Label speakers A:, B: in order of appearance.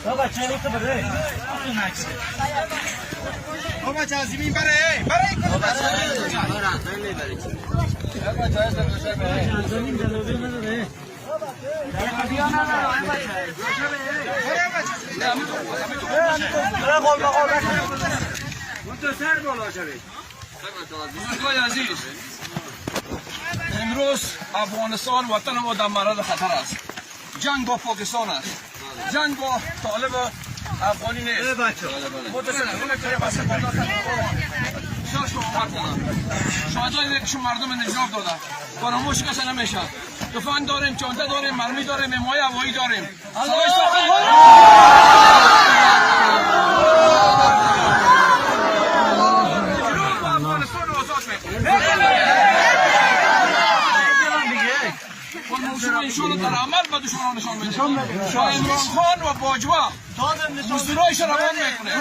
A: بابا چه تو بده؟
B: بابا چه زمین بره بره
C: بزرگای عزیز، امروز افغانستان وطن ما در معرض خطر است. جنگ با پاکستان است، جنگ با طالب افغانی نیست. شهدای که مردم نجات داده فراموش کسی نمیشه. تفنگ داریم، چانته داریم، مرمی داریم، حمایه هوایی داریم. افغانستان آزاد میکنیم. انشاءالله در عمل به دشمنان نشان میدیم. شاه عمران خان و باجوه مزدورایش روان میکنه.